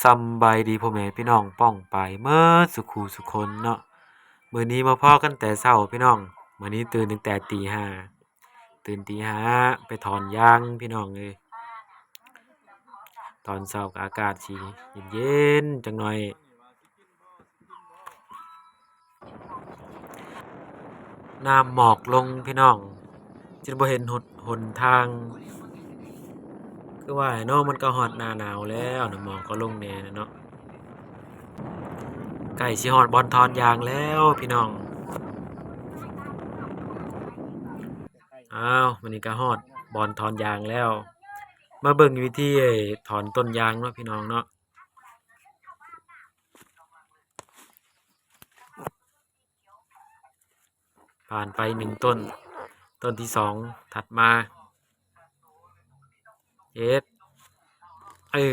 ສຳບາຍດີພໍ່ແມ່ພີ່ນ້ອງປ້ອງປາຍເໝິດສຸຂູສຸຄົນເນາະ. ມື້ນີ້ມາພໍ້ກັນແຕ່ເຊົ້າພີ່ນ້ອງ, ມື້ນີ້ຕື່ນຕັ້ງແຕ່ຕີຫ້າ ຕື່ນຕີຫ້າໄປຖອນຢາງພີ່ນ້ອງເອີຍ. ຕອນເຊົ້າກໍອາກາດຊິເຢັນໆຈັກໜ້ອຍ. ນ້ຳໝອກລົງພີ່ນ້ອງ ຈົນບໍ່ເຫັນຫົນ ຫົນທາງ. ຄືວ່າເນາະ ມັນກໍຮອດໜ້າໜາວແລ້ວ ນ້ຳໝອກກໍລົງແດ່ແລ້ວເນາະ. ໃກ້ຊິຮອດບ່ອນຖອນຢາງແລ້ວພີ່ນ້ອງ. ອ້າວ ມື້ນີ້ກໍຮອດບ່ອນຖອນຢາງແລ້ວ. ມາເບິ່ງວິທີ ເອີ ຖອນຕົ້ນຢາງເນາະພີ່ນ້ອງເນາະ. ຜ່ານໄປໜຶ່ງຕົ້ນ, ຕົ້ນທີສອງຖັດມາ. ເຮັດ ເອີ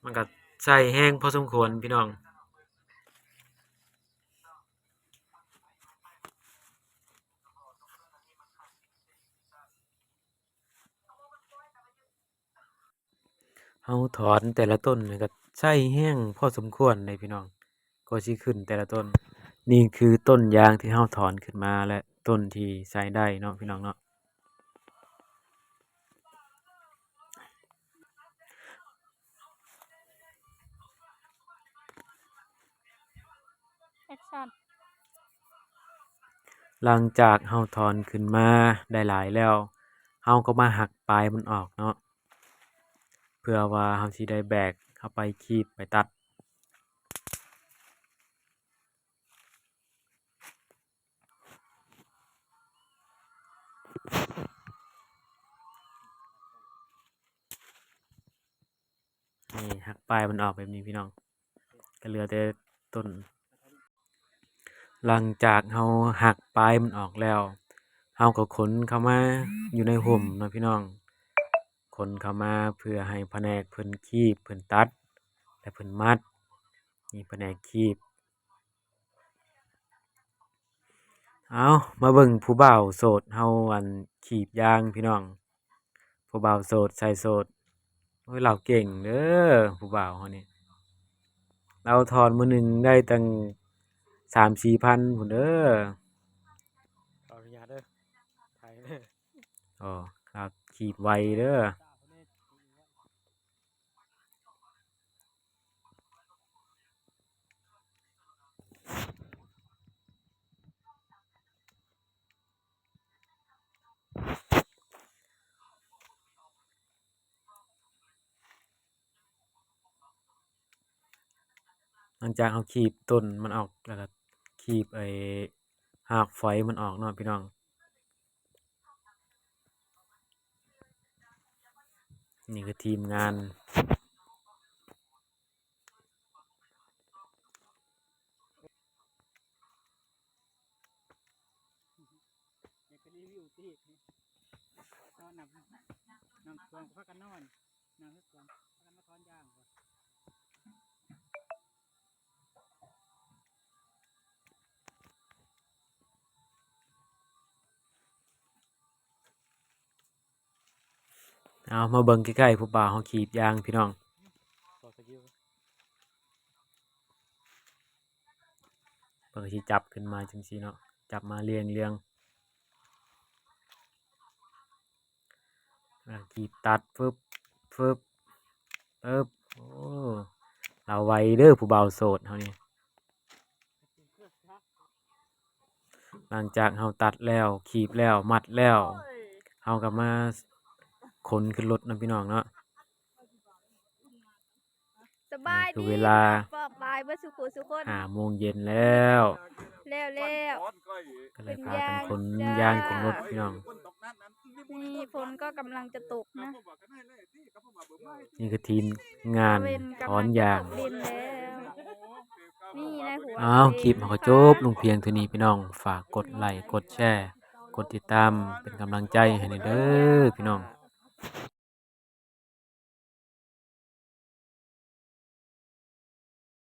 ມັນກໍໃຊ້ແຮງພໍສົມຄວນພີ່ນ້ອງ. ເຮົາຖອນແຕ່ລະຕົ້ນນີ້ກໍໃຊ້ແຮງພໍສົມຄວນເດ້ພີ່ນ້ອງ ກວ່າຊິຂຶ້ນແຕ່ລະຕົ້ນ. ນີ້ຄືຕົ້ນຢາງທີ່ເຮົາຖອນຂຶ້ນມາ ແລະ ຕົ້ນທີ່ໃຊ້ໄດ້ເນາະພີ່ນ້ອງເນາະ. ແອັກຊັນ. ຫຼັງຈາກເຮົາຖອນຂຶ້ນມາໄດ້ຫຼາຍແລ້ວ ເຮົາກໍມາຫັກປາຍມັນອອກເນາະ ເພື່ອວ່າເຮົາຊິໄດ້ແບກເຂົ້າໄປຄີບໄປຕັດ. ນີ້ ຫັກປາຍມັນອອກແບບນີ້ພີ່ນ້ອງ ກໍເຫຼືອແຕ່ຕົ້ນ. ຫຼັງຈາກເຮົາຫັກປາຍມັນອອກແລ້ວ ເຮົາກໍຂົນເຂົ້າມາຢູ່ໃນຮົ່ມເນາະພີ່ນ້ອງ. ຂົນເຂົ້າມາເພື່ອໃຫ້ພະແນກເພິ່ນຄີບ ເພິ່ນຕັດ ແລະ ເພິ່ນມັດ. ນີ້ພະແນກຄີບ. ເອົາ ມາເບິ່ງຜູ້ບ່າວໂສດເຮົາ ອັນ ຄີບຢາງພີ່ນ້ອງ. ຜູ້ບ່າວໂສດ ຊາຍໂສດ. ໂອ້ຍ ລາວເກັ່ງເດີຜູ້ບ່າວເຮົານີ້. ລາວຖອນມື້ໜຶ່ງໄດ້ຕັ້ງສາມສີ່ພັນພຸ້ນເດີ. ຂໍອະນຸຍາດເດີ ຖ່າຍເດີ. ອໍ ລາວຄີບໄວເດີ. ຫຼັງຈາກເຮົາຄີບຕົ້ນມັນອອກ ແລ້ວກໍຄີບໄອ້ຮາກຝອຍມັນອອກເນາະພີ່ນ້ອງ. ນີ້ຄືທີມງານ. ຢາກໄປຣີວິວຕີ ນອນນຳ ນ້ຳຖ້ວມກໍພາກັນນອນ ນ້ຳຖ້ວມພາກັນມາຖອນຢາງ. ເອົາ ມາເບິ່ງໃກ້ໆ ຜູ້ບ່າວເຮົາຄີບຢາງພີ່ນ້ອງ. ເພິ່ນກໍຊິຈັບຂຶ້ນມາຈັ່ງຊີ້ເນາະ ຈັບມາລຽງໆ ແລ້ວກີບຕັດ ຟຶບ ຟຶບ ເອີບ ໂອ້ ລາວໄວເດີຜູ້ບ່າວໂສດເຮົານີ້. ຫຼັງຈາກເຮົາຕັດແລ້ວ ຄີບແລ້ວ ມັດແລ້ວ ເຮົາກໍມາຂົນຂຶ້ນລົດເນາະພີ່ນ້ອງເນາະ. ສະບາຍດີ ຄືເວລາ ປອກປາຍເບິດສຸຂູສຸຄົນ ຫ້າໂມງເຢັນແລ້ວ ແລ້ວໆ ກໍເລີຍພາກັນຂົນຢາງຂຶ້ນລົດພີ່ນ້ອງ. ນີ້ຝົນກໍກຳລັງຈະຕົກນະ. ນີ້ຄືທີມງານຖອນຢາງ. ເອົ້າ ຄລິບເຮົາກໍຈົບລົງພຽງເທົ່ານີ້ພີ່ນ້ອງ. ຝາກກົດໄລ ກົດແຊ ກົດຕິດຕາມ ເປັນກຳລັງໃຈໃຫ້ແດ່ເດີພີ່ນ້ອງ.